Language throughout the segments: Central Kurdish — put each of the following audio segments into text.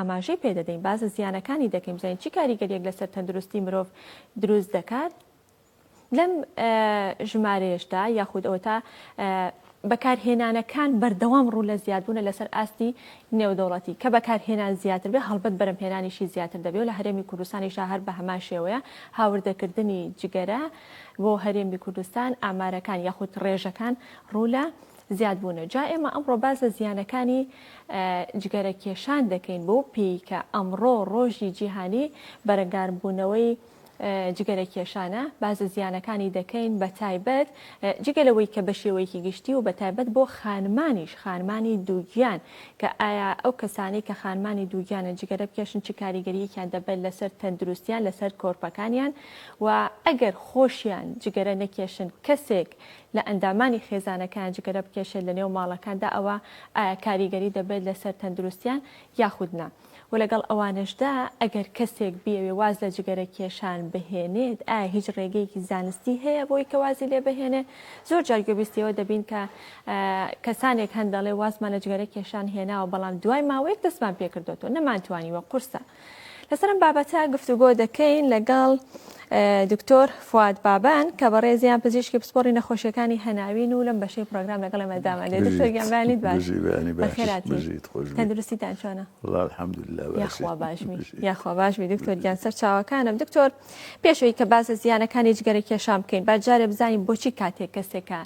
ئاماژەی پێدەدەین باس لە زیانەکانی دەکەین بزانین چی کاریگەریەک لەسەر تەندروستی مرۆڤ دروست دەکات لەم ژمارەیەشدا یاخود ئەوەتا بەکارهێنانەکان بەردەوام ڕوو لە زیادبوونە لەسەر ئاستی نێودەوڵەتی کە بەکارهێنان زیاتر بێ هەڵبەت بەرەمهێنانیشی زیاتر دەبێ و لە هەرێمی کوردستانیشدا هەر بە هەمان شێوەیە هاوردەکردنی جگەرە بۆ هەرێمی کوردستان ئامارەکان یاخود ڕێژەکان ڕوو لە زیادبوونە جا ئێمە ئەمڕۆ باس لە زیانەکانی جگەرە کێشان دەکەین بەو پێی کە ئەمڕۆ ڕۆژی جیهانی بەرەنگاربوونەوەی جگەرە کێشانە، باس لە زیانەکانی دەکەین بە تایبەت جگە لەوەی کە بە شێوەیەکی گشتی و بە تایبەت بۆ خانمانیش خانمانی دووگیان کە ئایا ئەو کەسانەی کە خانمانی دووگیانن جگەرە بکێشن چ کاریگەریەکیان دەبێت لەسەر تەندروستیان لەسەر کۆرپەکانیان و ئەگەر خۆشیان جگەرە نەکێشن کەسێک لە ئەندامانی خێزانەکەیان جگەرە بکێشێت لە نێو ماڵەکاندا ئەوە ئایا کاریگەری دەبێت لەسەر تەندروستیان یاخود نا. و لەگەڵ ئەوانەشدا ئەگەر کەسێک بیەوێ واز لە جگەرە کێشان بهێنێت ئایا هیچ ڕێگەیەکی زانستی هەیە بۆی کە وازی لێ بهێنێ؟ زۆر جار گوێبیستی ئەوە دەبین کە کەسانێک هەن دەڵێ وازمان لە جگەرە کێشان هێناوە بەڵام دوای ماوەیەک دەستمان پێکردۆتەوە نەمانتوانیوە قورسە. لەسەر ئەم بابەتە گفتوگۆ دەکەین لەگەڵ دکتۆر فواد بابان کە بەڕێزیان پزیشکی پسپۆڕی نەخۆشیەکانی هەناوین و لەم بەشەی پرۆگرام لەگەڵ ئێمە دامانێت. دکتۆر گیان بەیانیت باش. بەخێرهاتی. تەندروستیتان چۆنە؟ وەڵا الحمدللە باشین. یاخوا باش بی. یاخوا باش بی دکتۆر گیان سەرچاوەکانم. دکتۆر پێشەوەی کە باس لە زیانەکانی جگەرە کێشان بکەین با جارێ بزانین بۆچی کاتێک کەسێکە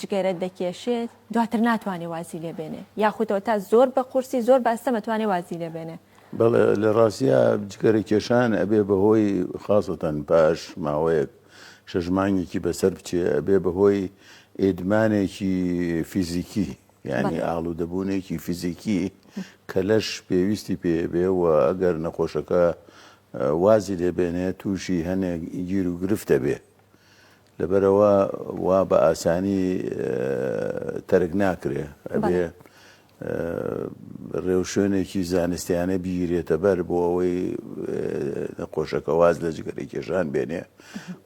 جگەرە دەکێشێت دواتر ناتوانێ وازی لێ بێنێ یاخود تا زۆر بە قورسی زۆر بە ئەستەم ئەتوانێ وازی لێ بێنێ. بەڵێ لە ڕاستیا جگەرە کێشان ئەبێ بە هۆی خاسەتەن پاش ماوەیەک شەش مانگێکی بەسەر بچێ ئەبێ بە هۆی ئیدمانێکی فیزیکی یانی ئاڵوودەبوونێکی فیزیکی کە لەش پێویستی پێ بێ و ئەگەر نەخۆشەکە وازی لێ بێنێ تووشی هەنێک گیر و گرفت دەبێ لەبەرئەوە وا بە ئاسانی تەرک ناکرێ ئەبێ ڕێوشوێنێکی زانستیانە بگیرێتە بەر بۆ ئەوەی نەخۆشەکە واز لە جگەرە کێشان بێنێ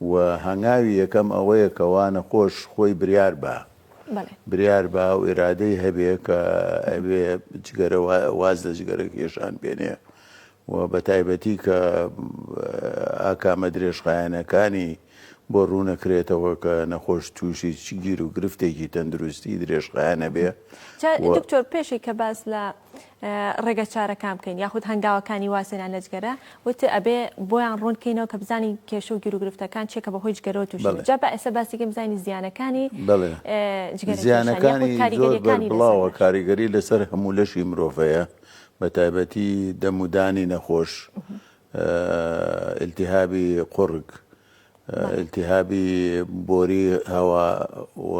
و هەنگاوی یەکەم ئەوەیە کەوا نەخۆش خۆی بریار بە بریار بە و ئێرادەی هەبێ کە ئەبێ جگەرە واز لە جگەرە کێشان بێنێ و بەتایبەتی کە ئاکامە درێژخایەنەکانی بۆ ڕوونەکرێتەوە کە نەخۆش تووشی چ گیر و گرفتێکی تەندروستی درێژخایەن ئەبێ جا دکتۆر پێشی کە باس لە ڕێگە چارەکان بکەین یاخود هەنگاوەکانی وازهێنان لە جگەرە وت ئەبێ بۆیان ڕوون کەینەوە کە بزانین کێشە و گیروگرفتەکان چیە کە بەهۆی جگەرەوە تووشی بن. جا با ئێستا باسی کەین بزانین زیانەکانی جگەرە کێشان یاخود زیانەکانی زۆر کاریگەریەکانی لەسەر بەربڵاوە لەش. کاریگەری لەسەر هەموو لەشی مرۆڤ هەیە بەتایبەتی دەم و دانی نەخۆش، ئیلتیهابی قوڕگ، ئیلتیهابی بۆری هەوا و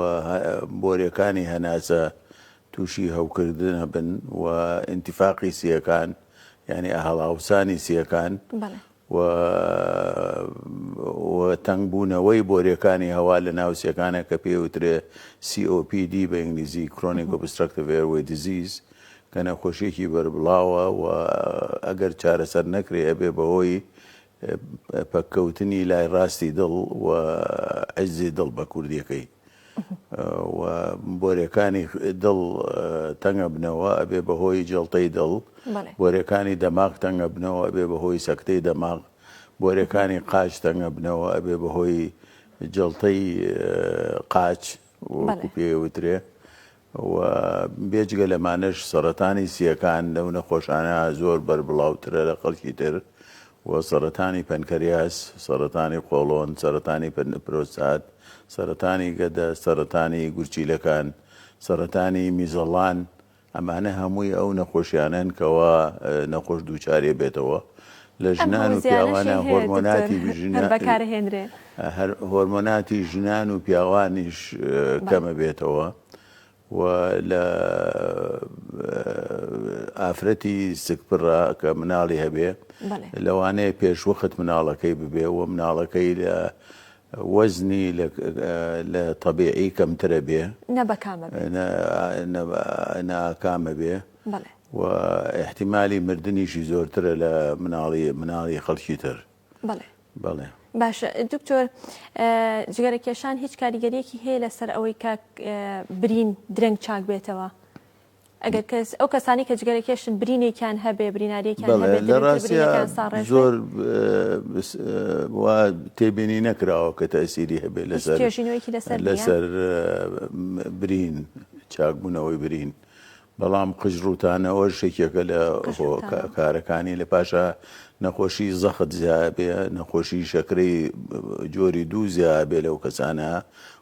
بۆریەکانی هەناسە تووشی هەوکردن ئەبن و ئینتیفاقی سییەکان یانی هەڵاوسانی سییەکان و و تەنگبوونەوەی بۆریەکانی هەوا لە ناو سیەکانە کە پێی وترێ COPD بە ئینگلیزی Chronic Obstructive Airway Disease کە نەخۆشیەکی بەربڵاوە و ئەگەر چارەسەر نەکرێ ئەبێ بەهۆی پەککەوتنی لای ڕاستی دڵ و عجزی دڵ بە کوردیەکەی و بۆرەکانی دڵ تەنگەبنەوە ئەبێ بەهۆی جەڵتەی دڵ، بۆرەکانی دەماغ تەنگەبنەوە ئەبێ بەهۆی سەکتەی دەماغ، بۆرەکانی قاچ تەنگەبنەوە ئەبێ بەهۆی جەڵتەی قاچ وەکو پێی وترێ و بێجگە لەمانەش سەڕەتانی سییەکان لەو نەخۆشانە زۆر بەربڵاوترە لە خەڵکی تر و سەڕەتانی پەنکەریاس، سەڕەتانی قۆڵۆن، سەڕەتانی پرۆستات، سەرەتانی گەدە، سەرەتانی گورچیلەکان، سەرەتانی میزەڵان، ئەمانە هەمووی ئەو نەخۆشیانەن کەوا نەخۆش دووچاری بێتەوە لە ئەم ژنان هەموو و زیانەشی پیاوانە هەیە دکتۆر هۆرمۆناتی هەر بەکارهێنرێ. هەر هۆرمۆناتی ژنان و پیاوانیش بەڵێ. کەمە بێتەوە و لە ئافرەتی سکپڕە کە مناڵی هەبێ لەوانەیە پێشوەخت مناڵەکەی ببێ و مناڵەکەی لە وەزنی لە تەبیعی کەمترە بێ ناکامە بێ و احتیممالی مردنیشی زۆرترە لە مناڵی مناڵی خەڵکی تر. بەڵێ. بەڵێ. باشە دکتۆر جگەرە کێشان هیچ کاریگەریەکی هەیە لەسەر ئەوەی کە برین درەنگ چاک بێتەوە؟ ئەگەر کەس ئەو کەسانی کە جگەرە کێشن برینێکیان هەبێ بریناریەکیان بەڵێ هەبێ لە درەنگتر ڕاستیا برینەکەیان ساڕێژ بێ؟ زۆر وا تێبینی نەکراوە کە تەئسیری هەبێ هیچ لەسەر توێژینەوەیەکی لەسەر نییە؟ لەسەر برین چاکبوونەوەی برین بەڵام قژ ڕووتانەوەش یەکێکە لە قژ ڕووتانەوە. هۆکارەکانی لە پاشا نەخۆشی زەخت زیابێ نەخۆشی شەکرەی جۆری دوو زیابێ لەو کەسانە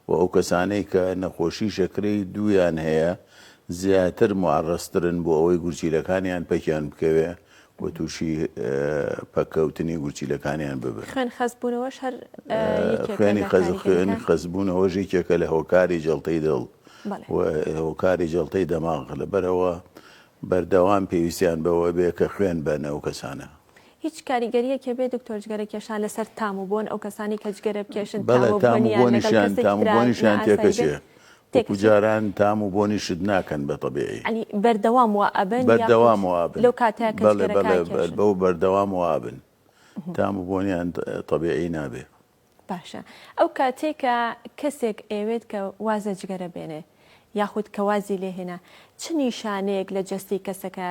و ئەو کەسانەی کە نەخۆشی شەکرەی دوویان هەیە زیاتر موعەڕەزترن بۆ ئەوەی گورچیلەکانیان پەکیان بکەوێ و تووشی پەککەوتنی گورچیلەکانیان ببن. خوێن خەستبوونەوەش هەر یەکێکە خوێنی لە خەز خوێنی کاریگەریەکان. خەستبوونەوەش یەکێکە لە هۆکاری جەڵتەی دڵ بەڵێ. و هۆکاری جەڵتەی دەماغ، لەبەرئەوە بەردەوام پێویستیان بەوە بێ کە خوێن بەن ئەو کەسانە. هیچ کاریگەریەک هەبێ دکتۆر جگەرە کێشان لەسەر تام و بۆن ئەو کەسانی کە جگەرە بکێشن تام بەڵێ و تام و بۆنیان لەگەڵ بۆنیشیان کەسێکی تام و ترا بۆنیشیان نائاسایی بێ تێکەچێ وەکو تێکەچێ. جاران تام و بۆنی شت ناکەن بە تەبیعی. یانی بەردەوام وا ئەبن یاخود بەردەوام وابن لەو کاتەیا کە بەڵێ جگەرەکە بەڵێ ئەکێشن؟ بەو بەردەوام وابن تام و بۆنیان تەبیعی نابێ. باشە ئەو کاتەی کە کەسێک ئەیەوێت کە واز لە جگەرە بێنێ یاخود کە وازی لێ هێنا چ نیشانەیەک لە جەستەی کەسەکە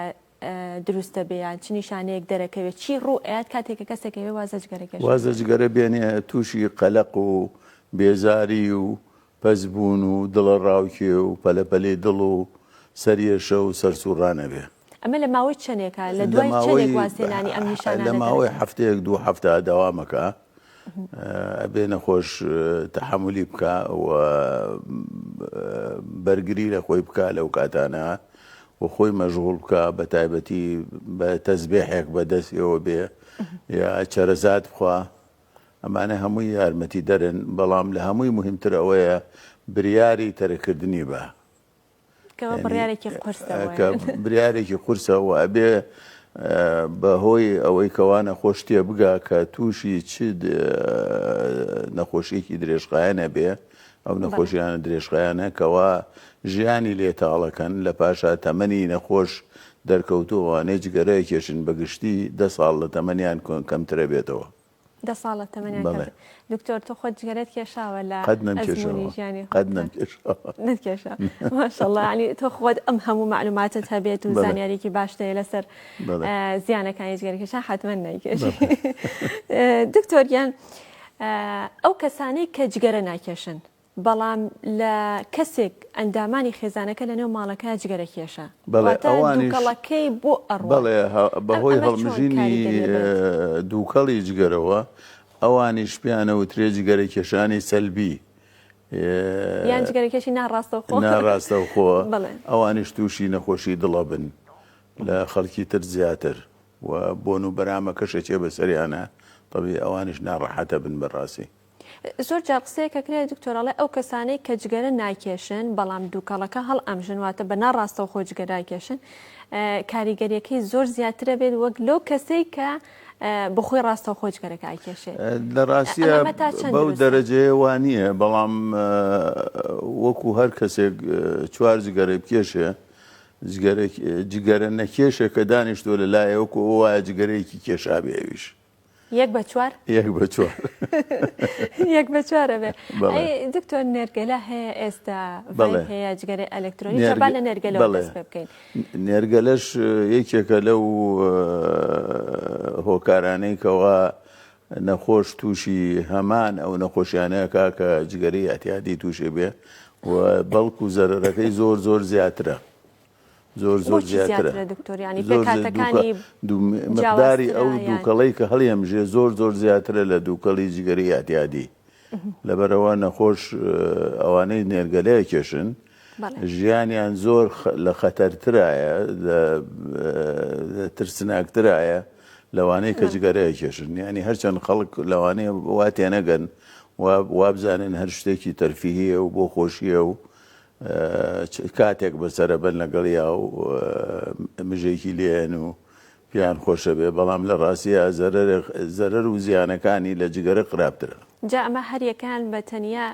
دروست دەبێ یان چ نیشانەیەک دەرەکەوێت چی ڕوو ئەیات کاتێک کە کەسێک ئەیەوێ واز لە جگەرە کێشان واز لە جگەرە بێنێ تووشی قەلەق و بێزاری و پەست بوون و دڵەڕاوکێ و پەلەپەلەی دڵ و سەریەشە و سەرسووڕان ئەبێ. ئەمە لە ماوەی چەنێکە؟ لە لە دوای ماوەی چەنێک وازهێنانی ئەم لە نیشانانە ماوەی دەرەکەوێت؟ هەفتەیەک دوو هەفتە دەوامەکا ئەبێ نەخۆش تەحەمولی بکا و بەرگری لە خۆی بکا لەو کاتانە و خۆی مەشغوڵ بکا بە تایبەتی بە تەزبێحێک بە دەستیەوە بێ یا چەرەزات بخوا ئەمانە هەمووی یارمەتیدەرن بەڵام لە هەمووی موهیمتر ئەوەیە بریاری تەرککردنی بە. کە بڕیارێکی قورسە کە بریارێکی قورسە و ئەبێ بە هۆی ئەوەی کەوا نەخۆش تێ بگا کە تووشی چ نەخۆشیەکی درێژخایەنە بێ ئەو نەخۆشیانە درێژخایەنە کەوا ژیانی لێ تاڵەکەن لە پاشا تەمەنی نەخۆش دەرکەوتووە ئەوانەی جگەرە کێشن بە گشتی دە ساڵ لە تەمەنیان کەمترە بێتەوە. دە ساڵ لە تەمەنیان بەڵێ. کەمتر. دکتۆر تۆ خۆت جگەرەت کێشاوە لە قەت ئەزموونی نەمکێشاوە. ژیانی قەت خۆتدا؟ نەمکێشاوە. نەتکێشا. ماشەڵڵا یانی تۆ خۆت ئەم هەموو مەعلوماتت هەبێت و بەڵێ. زانیاریی باشت هەیە لەسەر بەڵێ. زیانەکانی جگەرەکێشان حەتمەن نایکێشی. بەڵێ. دکتۆر گیان ئەو کەسانەی کە جگەرە ناکێشن بەڵام لە کەسێک ئەندامانی خێزانەکە لەنێو ماڵەکە جگەرە کێشە بەڵێ واتە ئەوانیش دووکەڵەکەی بۆ ئەڕوات بەڵێ بەهۆی ئەمە چۆن هەڵمژینی کاریگەری ئەبێت؟ دووکەڵی جگەرەوە ئەوانیش پێیان ئەوترێ جگەرە کێشانی سەلبی یان جگەرە کێشی ناڕاستەوخۆ ناڕاستەوخۆ بەڵێ ئەوانیش تووشی نەخۆشی دڵەبن لە خەڵکی تر زیاتر و بۆن و بەرامەکەش ئەچێ بەسەریانە تەبی ئەوانیش ناڕەحەتەبن بەڕاستی. زۆر جار قسەیەک ئەکرێ دکتۆر ئەڵێ ئەو کەسانەی کە جگەرە ناکێشن بەڵام دووکەڵەکە هەڵئەمژن واتە بە ناڕاستەوخۆ جگەرە ئەکێشن کاریگەریەکەی زۆر زیاترە بێت وەک لەو کەسەی کە بەخۆی ڕاستەوخۆ جگەرەکە ئەکێشێ لە ڕاستیە ئەمە تا چەند بەو دروستە؟ دەرەجەیە وا نییە بەڵام وەکو هەر کەسێک چوار جگەرەی بکێشێ جگەرە نەکێشێ کە دانیشتووە لە لایە وەکو ئەوە وایە جگەرەیەکی کێشابێ ئەویش. یەک بە چوار؟ یەک بە چوار. یەک بە چوارە بێ. ئەی دکتۆر نێرگەلە هەیە ئێستا بەڵێ هەیە جگەرەی ئەلکترۆنی جا با لە نێرگەلەوە دەست پێ بکەین. نێرگەلەش یەکێکە لەو هۆکارانەی کەوا نەخۆش تووشی هەمان ئەو نەخۆشیانە کا کە جگەرەی ئەتیادی تووشێ بێ و بەڵکو زەرەرەکەی زۆر زۆر زیاترە. زۆر زۆر بۆچی زیاترە زیاترە دکتۆر یانی زۆر پێکهاتەکانی مقداری جیاوازترە ئەو یان دووکەڵەی کە هەڵیەمژێ زۆر زۆر زیاترە لە دووکەڵی جگەرەی ئیعتیادی لەبەرئەوە نەخۆش ئەوانەی نێرگەلەیە کێشن بەڵێ ژیانیان زۆر لە خەتەرترایە لە ترسناکترایە لەوانەی کە بەڵێ جگەرەیە کێشن یانی هەرچەند خەڵک لەوانەیە وا تێنەگەن وابزانن هەر شتێکی تەرفیهیە و بۆ خۆشیە و کاتێک بەسەرەبەن لەگەڵیا و مژێکی لێن و پێیان خۆشە بێ بەڵام لە ڕاستیا زەرەر و زیانەکانی لە جگەرە خراپترە. جا ئەمە هەر یەکەیان بە تەنیا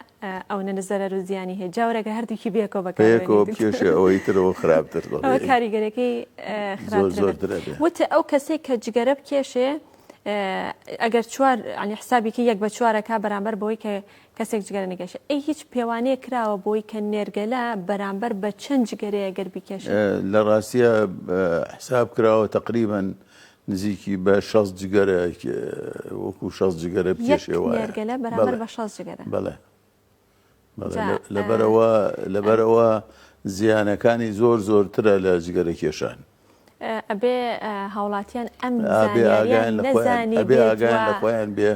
ئەونە زەرەر و زیانی هەیە جا وەرە گەر هەردووکی بەیەکەوە بەکار بێنی بەیەکەوە بکێشێ ئەوەی ترەوە خراپتر ئەوە دەڵێ کاریگەرەکەی زۆر خراپترە بێت زۆرترە بێ. وت ئەو کەسەی کە جگەرە بکێشێ. ئەگەر چوار ینی حسابێکی یەک بە چوارەکە بەرامبەر بەوەی کە کەسێک جگەرە نەکێشێ ئەی هیچ پێوانەیەک کراوە بۆی کە نێرگەلە بەرامبەر بە چەند جگەرەیە گەر بیکێشێ؟ لە ڕاستیا حساب کراوە تەقریبەن نزیکی بە 60 جگەرە وەکو 60 جگەرە بکێشێ وایە. نێرگەلە بەرامبەر بە 60 جگەرە. بەڵێ لەبەرئەوە لەبەرئەوە زیانەکانی زۆر زۆرترە لە جگەرە کێشان. ئەبێ هاوڵاتیان ئەم زانیاریان نەزانی ئەبێ ئاگایان لە خۆیان بێ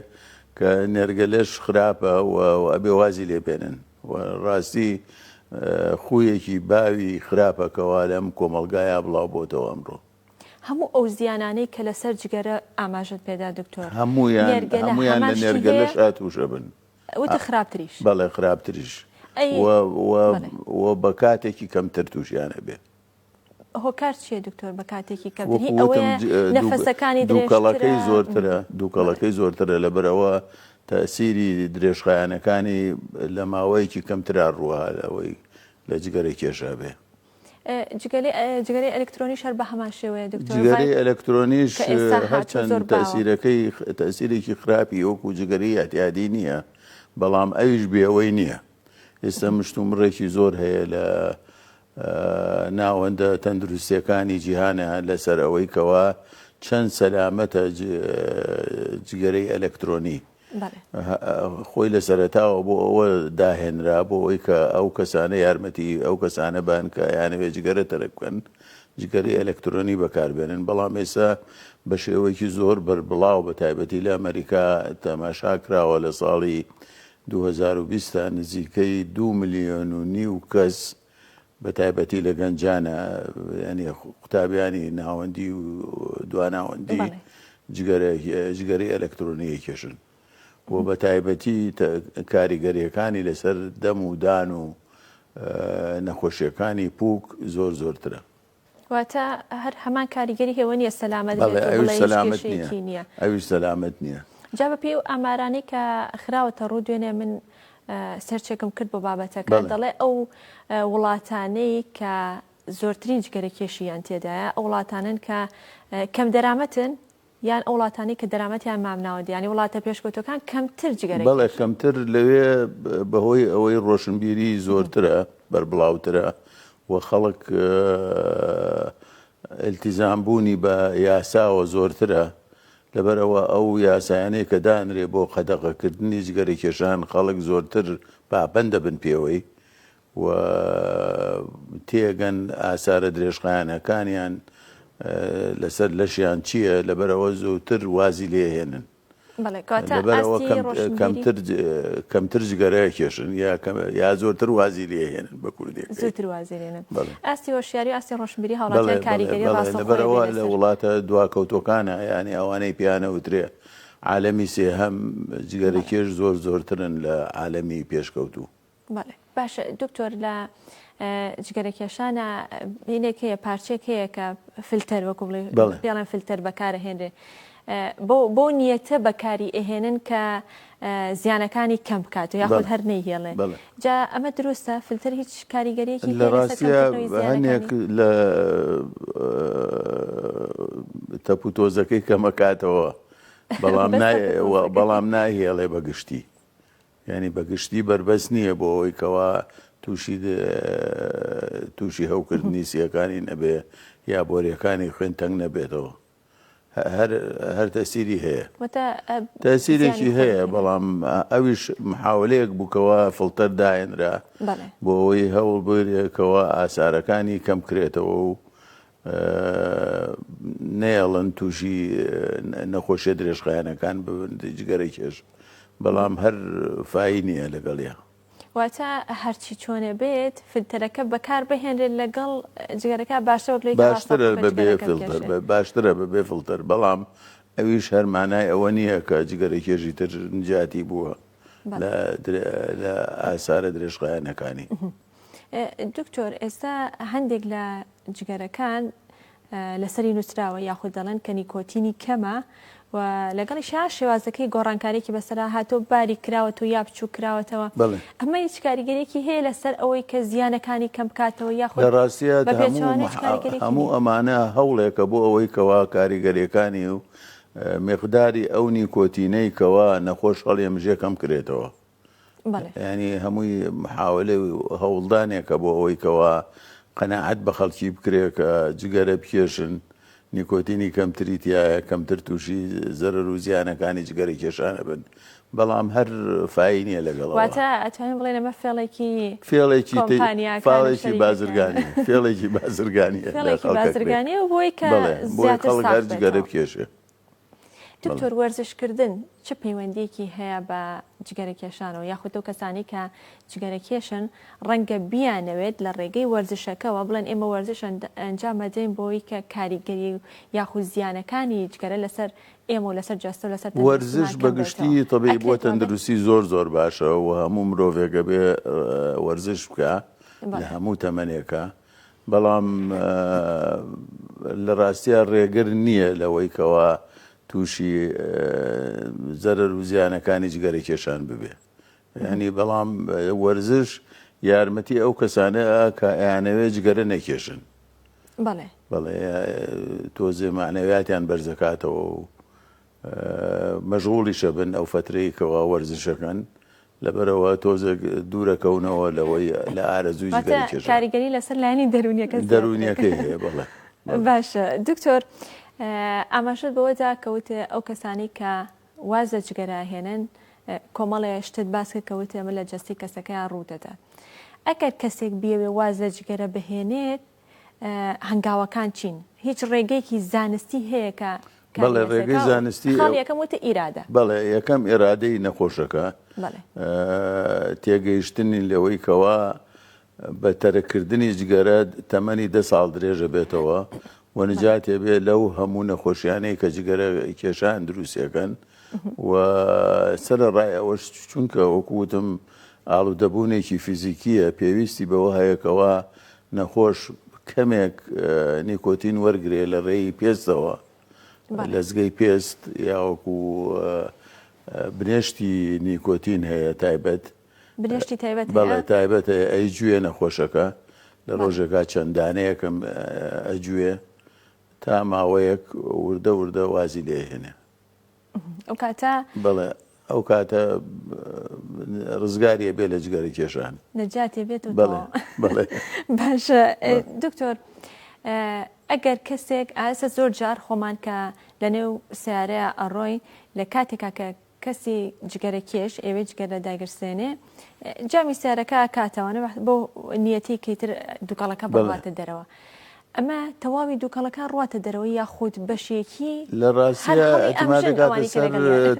کە نێرگەلەش خراپە و ئەبێ وازی لێ بێنن و ڕاستی خوویەکی باوی خراپە کەوا لەم کۆمەڵگایا بڵاو بۆتەوە ئەمڕۆ. هەموو ئەو زیانانەی کە لەسەر جگەرە ئاماژەت پێدا دکتۆر هەموویان هەموویان لە نێرگەلەش ئاتووشە بن. وتت خراپتریش. بەڵێ خراپتریش و بە کاتێکی کەمتر تووشیان ئەبێ. هۆکار چییە دکتۆر بە کاتێکی کەمتر؟ هی ئەوەیە نەفەسەکانی درێژترە؟ دووکەڵەکەی زۆرترە، دووکەڵەکەی زۆرترە لەبەرئەوە تەئسیری درێژخایەنەکانی لە ماوەیەکی کەمترا ڕووە لەوەی لە جگەرە کێشا بێ. جگەرەی ئەلکترۆنیش هەر بە هەمان شێوەیە دکتۆر؟ جگەرەی ئەلکترۆنیش هەرچەند تەئسیرەکەی تەئسیرێکی خراپی وەکو جگەرەی ئیعتیادی نییە بەڵام ئەویش بێوەی نییە. ئێستا مشتومڕێکی زۆر هەیە لە ناوەندە تەندروستیەکانی جیهانە لەسەر ئەوەی کەوا چەند سەلامەتە جگەرەی ئەلکترۆنی. خۆی لە سەرەتاوە بۆ ئەوە داهێنرا بۆ ئەوەی کە ئەو کەسانە یارمەتی ئەو کەسانە بان کە یانەوێ جگەرە تەرک بکەن جگەری ئەلکترۆنی بەکاربێنن بەڵام ئێستا بە شێوەیەکی زۆر بەربڵاو بە تایبەتی لە ئەمریکا تەماشا کراوە لە ساڵی 2020 تا نزیکەی دو ملیۆن و نیو کەس بە تایبەتی لە گەنجانە یعنی قوتابیانی ناوەندی و دواناوەندی جگەرەی ئەلکترۆنی ئەکێشن و بە تایبەتی کاریگەریەکانی لەسەر دەم و دان و نەخۆشیەکانی پوک زۆر زۆرترە. واتە هەر هەمان کاریگەری هەیە نییە سەلامەت بێت و بڵێ هیچ کێشەیەکی نییە. ئەویش سەلامەت نییە. جا بە پێی ئەو ئامارانەی کە خراوەتە ڕوو دوێنێ من سێرچێکم کرد بۆ بابەتەکە دەڵێ ئەو وڵاتانەی کە زۆرترین جگەرە کێشیان تێدایە ئەو وڵاتانن کە کەم دەرامەتن یان ئەو وڵاتانەی کە دەرامەتیان مامناوەندە یانی وڵاتە پێشکەوتوەکان کەمتر جگەرە بەڵێ کەمتر لەوێ بەهۆی ئەوەی ڕۆشنبیری زۆرترە بەربڵاوترە و خەڵک ئیلتیزام بوونی بە یاساوە زۆرترە لەبەرئەوە ئەو یاسایانەی کە دانرێ بۆ قەدەغەکردنی جگەرەکێشان خەڵک زۆرتر پابەند دەبن پێوەی و تێگەن ئاسارە درێژخایەنەکانیان لەسەر لەشیان چییە لەبەرئەوە زووتر وازی لێهێنن. لەبەرئەوە کەمتر کەمتر جگەرە کێشن یا یا زۆرتر وازی لێهێنن بە کوردیەکەی. زووتر وازی لێنن. ئاستی هۆشیاری و ئاستی ڕۆشنبیری هاوڵاتیان کاریگەری ڕاستەوخۆی لەبەرئەوە لە وڵاتە دواکەوتووەکانە یانی ئەوانەی پێیان ئەوترێ عالەمی سێهەم جگەرەکێش زۆر زۆرترن لە عالەمی پێشکەوتوو. بەڵێ باشە دکتۆر لە جگەرە کێشانە هینێک هەیە پارچێک هەیە کە فلتەر وەکو بڵێ پێڵێن فلتەر بەکارە هێنرێ بۆ بۆ نیەتە بەکاری ئەهێنن کە زیانەکانی کەم بکات و یاخود هەر نەیهێڵێ جا ئەمە دروستە فلتەر هیچ کاریگەریەکی لە ڕاستیا هەنێک لە تەپ و تۆزەکەی کەمەکاتەوە بەڵام بەڵام ناهێڵێ بەگشتی یانی بە گشتی بەربەست نییە بۆ ئەوەی کەوا تووشی تووشی هەوکردنی سییەکانی نەبێ یا بۆریەکانی خوێن تەنگ نەبێتەوە هەر هەر تەسیری هەیە تەسیرێکی هەیە بەڵام ئەویش محاولەیەک بووکەوە فڵتەر داهێنرا بۆ ئەوەی هەوڵ بۆیەکەوە ئاسارەکانی کەم کرێتەوە و نەیەڵن تووشی نەخۆشیە درێژخایەنەکان ببن جگەرە کێش بەڵام هەر فایی نییە لەگەڵیا. واتە هەرچی چۆنێ بێت فلتەرەکە بەکار بهێنرێت لەگەڵ جگەرەکە باشترە وەک لەوەی کە باشترە ڕاستەوخۆ بەبێ جگەرەکە فلتەر بکێشێت. باشترە بەبێ فلتەر بەڵام ئەویش هەر مانای ئەوە نییە کە جگەرە کێشی تر نجاتی بووە بەڵێ. لە ئاسارە درێژخایەنەکانی. دکتۆر ئێستا هەندێک لە جگەرەکان لەسەری نووسراوە یاخود دەڵێن کە نیکۆتینی کەمە و لەگەڵیشا شێوازەکەی گۆڕانکاریی بەسەرا هاتۆ باری کراوەتەوە یا بچوو کراوەتەوە ئەمە هیچ کاریگەرێکی هەیە لەسەر ئەوەی کە زیانەکانی کەم بکاتەوە یاخود لە ڕاستیە هەموو ئەمانە هەوڵێکە بۆ ئەوەی کەوا کاریگەریەکانی و میقداری ئەو نیکۆتینەی کەوا نەخۆش هەڵیەمژێ کەم کرێتەوە. یانی هەمووی محاولەی و هەوڵدانێکە بۆ ئەوەی کەوا قەناعەت بە خەڵکی بکرێ کە جگەرە بکێشن، نیکۆتینی کەمتری تیایە، کەمتر تووشی زەرەر و زیانەکانی جگەرە کێشان ئەبن، بەڵام هەر فایی نییە لەگەڵ ئەوە. واتە ئەتوانین بڵێین ئەمە فێڵێکی فێڵێکی کۆمپانیاکان و فاڵێکی شەریکەکانە. بازرگانییە، فێڵێکی بازرگانییە لە فێڵێکی خەڵک ئەکرێ. بازرگانییە و بۆی کە بەڵێ، بۆی زیاتر خەڵک ساغ هەر جگەرە بێتەوە. بکێشێ. دکتۆر وەرزش کردن چ پەیوەندیەکی هەیە بە جگەرە کێشانەوە یاخود ئەو کەسانی کە جگەرە کێشن ڕەنگە بیانەوێت لە ڕێگەی وەرزشەکەوە بڵێن ئێمە وەرزش ئەنجام ئەدەین بۆی کە کاریگەری یاخود زیانەکانی جگەرە لەسەر ئێمە و لەسەر جەستە و لەسەر وەرزش تەندروستیمان بە کەم بێتەوە گشتی تەبیعی بۆ ئەکرێت وابێت؟ تەندروستی زۆر زۆر باشە و هەموو مرۆڤێک ئەبێ وەرزش بکا لە بەڵێ. هەموو تەمەنێکا بەڵام لە ڕاستیا ڕێگر نییە لەوەی کەوا تووشی زەرەر و زیانەکانی جگەرە کێشان ببێ ینی بەڵام وەرزش یارمەتی ئەو کەسانە کە ئەیانەوێ جگەرە نەکێشن بەڵێ بەڵێ تۆزێ معنەویاتیان بەرزەکاتەوە و مەشغوڵیشە بن ئەو فەترەی کەوا وەرزشەکەن لەبەرئەوە تۆزێک دوورەکەونەوە لەوەی لە ئارەزووی واتە جگەرە کێشان. کاریگەری لەسەر لایەنی دەروونیەکە زیاتر دەروونیەکەی هەیە بەڵێ بەڵێ. باشە دکتۆر ئاماژەت بەوە دا کە وتێ ئەو کەسانەی کە واز لە جگەرە ئەهێنن کۆمەڵێ شتت باس کرد کە وتێ ئەمە لە جەستەی کەسەکەیان ڕوو دەدات ئەگەر کەسێک بیەوێ واز لە جگەرە بهێنێت هەنگاوەکان چین؟ هیچ ڕێگەیەکی زانستی هەیە کە بەڵێ ڕێگەی زانستی خاڵی یەکەم وتە ئیرادە. بەڵێ یەکەم ئیرادەی نەخۆشەکە تێگەیشتنی لەوەی کەوا بە تەرککردنی جگەرە تەمەنی دە ساڵ درێژە بێتەوە و نجاتێ بێ لەو هەموو نەخۆشیانەی کە جگەرە کێشان دروستەکەن و سەرەڕای ئەوەش چونکە وەکو وتم ئاڵودەبوونێکی فیزیکییە پێویستی بەوە هەیە کەوا نەخۆش کەمێک نیکۆتین وەرگرێ لە ڕێی پێستەوە لەزگەی پێست یاوەکو بنێشتی نیکۆتین هەیە تایبەت بنێشتی تایبەت بەڵێ تایبەت هەیە ئەی جوێ نەخۆشەکە لە ڕۆژێکا چەند دانەیەکم ئەجوێ تا ماوەیەک وردە وردە وازی لێهێنێ ئەو کاتە بەڵێ ئەو کاتە ڕزگاریە بێ لە جگەرە کێشان نەجاتێ بێت و بەڵێ بەڵێ باشە دکتۆر ئەگەر کەسێک ئاسە زۆر جار خۆمان کە لە نێو سیارەیە ئەڕۆی لە کاتێکا کە کەسی جگەرە کێش ئێوێ جگەرە داگرسێنێ جامی سیارەکە کاتەوە بۆ نیەتی کەیتر دوکەڵەکە بڕاتە دەرەوە ئەمە تەواوی دوکەڵەکان ڕواتە دەرەوە یاخود بەشێکی لە ڕاستیا ئیعتیماد دەکاتە سەر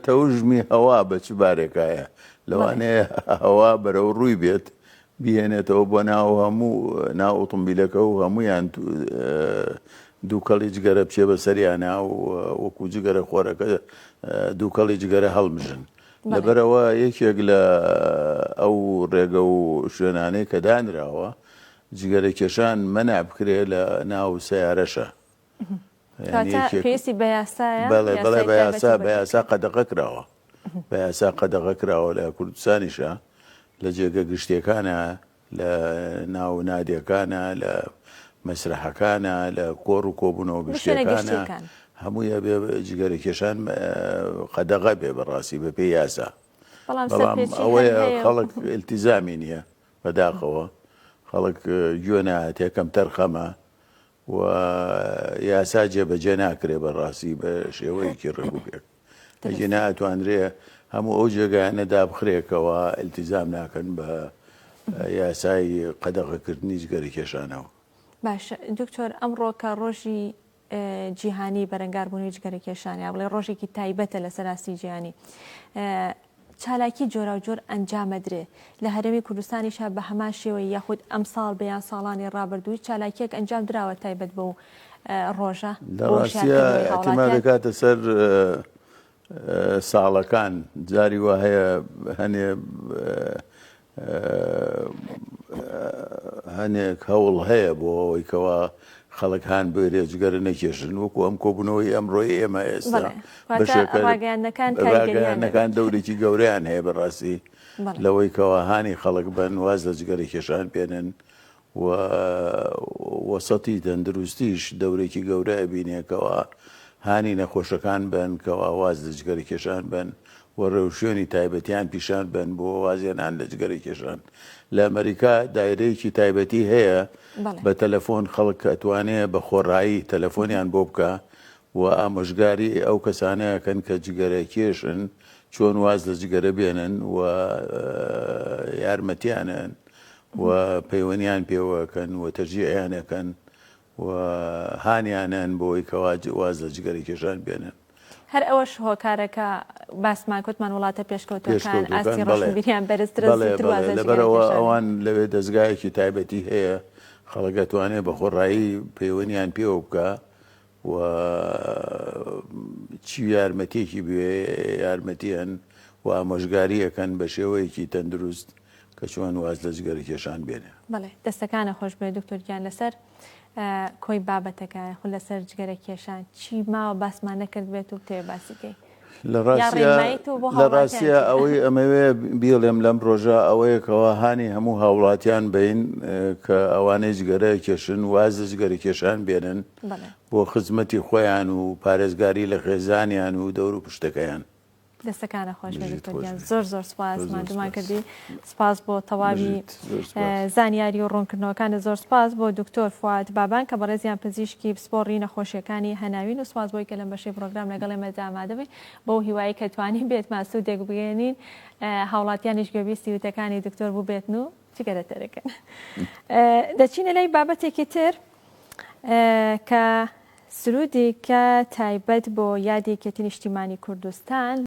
تەوژمی هەوا بە چ بارێکایە لەوانەیە هەوا بەرەو ڕووی بێت بیهێنێتەوە بۆ ناو هەموو ناو ئۆتۆمبیلەکە و هەمویان دووکەڵی جگەرە بچێ بە سەریانە و وەکو جگەرە خۆرەکە دووکەڵی جگەرە هەڵمژن لەبەرەوە یەکێک لە ئەو ڕێگە و شوێنانەی کە دانراوە جگەرە کێشان مەنع بکرێ لە ناو سەیارەشا. کەواتە پێویستی بە یاسایە؟ بەڵێ بەڵێ یاسای بە تایبەتی یاسا بۆ بە یاسا قەدەغە کراوە بە یاسا قەدەغە کراوە لە کوردستانیشا لە جێگە گشتیەکانە لە ناو نادیەکانە لە مەسرەحەکانە لە کۆڕ و کۆبوونەوە بۆ شوێنە گشتیەکانە گشتیەکان. هەمووی ئەبێ جگەرە کێشان قەدەغە بێ بەڕاستی بەپێی یاسا بەڵام بەڵام سەرپێچی هەر ئەوەیە هەیە و خەڵک ئیلتیزامی نییە بەداخەوە خەڵک گوێ نایەتێ کەمتەرخەمە و یاسا جێبەجێ ناکرێ بەڕاستی بە شێوەیەکی ڕێک و پێک ئەگینا ئەتوانرێ هەموو ئەو جێگایانە دابخرێکەوە ئیلتیزام ناکەن بە یاسای قەدەغەکردنی جگەرە کێشانەوە. باشە دکتۆر ئەمڕۆ کە ڕۆژی جیهانی بەرەنگاربوونەوەی جگەرەکێشان یا بڵێ ڕۆژێکی تایبەتە لەسەر ئاستی جیهانی چالاکی جۆراوجۆر ئەنجامەدرێ لە هەرێمی کوردستانیشا بە هەمان شێوەی یاخود ئەمساڵ بە یان ساڵانی ڕابردووی چالاکیەک ئەنجام دراوە تایبەت بەو ڕۆژە لە ڕاستیا ئیعتیماد دەکاتە سەر ساڵەکان جاری وا هەیە هەنێ هەنێک هەوڵ هەیە بۆ ئەوەی کەوا خەڵک هان بێرێ جگەرە نەکێشن وەکو ئەم کۆبوونەوەی ئەمڕۆی ئێمە ئێستا بەشێکە ڕاگەیاندنەکان دەورێکی گەورەیان هەیە بەڕاستی لەوەی کەوا هانی خەڵک بن واز لە جگەرە کێشان بێنن و وەسەتی تەندروستیش دەورێکی گەورە ئەبینێ کەوا. هانی نەخۆشەکان بەن کەوا واز لە جگەرە کێشان بەن و ڕێوشوێنی تایبەتیان پیشان بەن بۆ وازهێنان لە جگەرە کێشان. لە ئەمەریکا دایرەیەکی تایبەتی هەیە بە تەلەفۆن خەڵک ئەتوانێ بە خۆڕایی تەلەفۆنیان بۆ بکا و ئامۆژگاری ئەو کەسانە ئەکەن کە جگەرە کێشن چۆن واز لە جگەرە بێنن و یارمەتیانن و پەیوەنیان پێوە ئەکەن و تەشجیعیان ئەکەن و هانیانن بۆی کەوا واز لە جگەرە کێشان بێنن. هەر ئەوەش هۆکارە کە باسمان کوتمان وڵاتە پێشکەوتوەکان ئاستی ڕۆشنبیریان بەرزترە زووتر واز لە جگەرە لەبەرئەوە ئەوان لەوێ دەزگایەکی تایبەتی هەیە خەڵک ئەتوانێ بە خۆڕایی پەیوەنیان پێوە بکا و چی یارمەتیەکی بوێ یارمەتی هەن و ئامۆژگاری ئەکەن بە شێوەیەکی تەندروست کە چۆن واز لە جگەرە کێشان بێنێ. بەڵێ دەستەکانە خۆش بێ دکتۆر گیان لەسەر کۆی بابەتەکە یاخود لەسەر جگەرە کێشان چی ماوە باسمان نەکرد بێت و بتەوێ باسی کەی؟ لە ڕاستیا لە ڕاستیا ئەوەی ئەمەوێ بیڵێم لەم ڕۆژە ئەوەیە کەوا هانی هەموو هاوڵاتیان بین کە ئەوانەی جگەرە کێشن واز لە جگەرە کێشان بێنن بۆ خزمەتی خۆیان و پارێزگاری لە خێزانیان و دەور و پشتەکەیان. دەستەکانە خۆش بێت دکتۆر گیان زۆر زۆر سپاس ماندوومان کردی سپاس بۆ تەواوی زانیاری و ڕوونکردنەوەکانت زۆر سپاس بۆ دکتۆر فواد بابان کە بەڕێزیان پزیشکی پسپۆڕی نەخۆشیەکانی هەناوین و سپاس بۆی کە لەم بەشەی پرۆگرام لەگەڵ ئێمەدا ئامادە بووین بەو هیوایی کە توانی بێتمان سوودێک بگەێنین هاوڵاتیانیش گوێبیستی وتەکانی دکتۆر بووبێتن و جگەرە تەرکن دەچینە لای بابەتێکی تر کە سرودێکە تایبەت بۆ یادی یەکێتی نیشتیمانی کوردستان.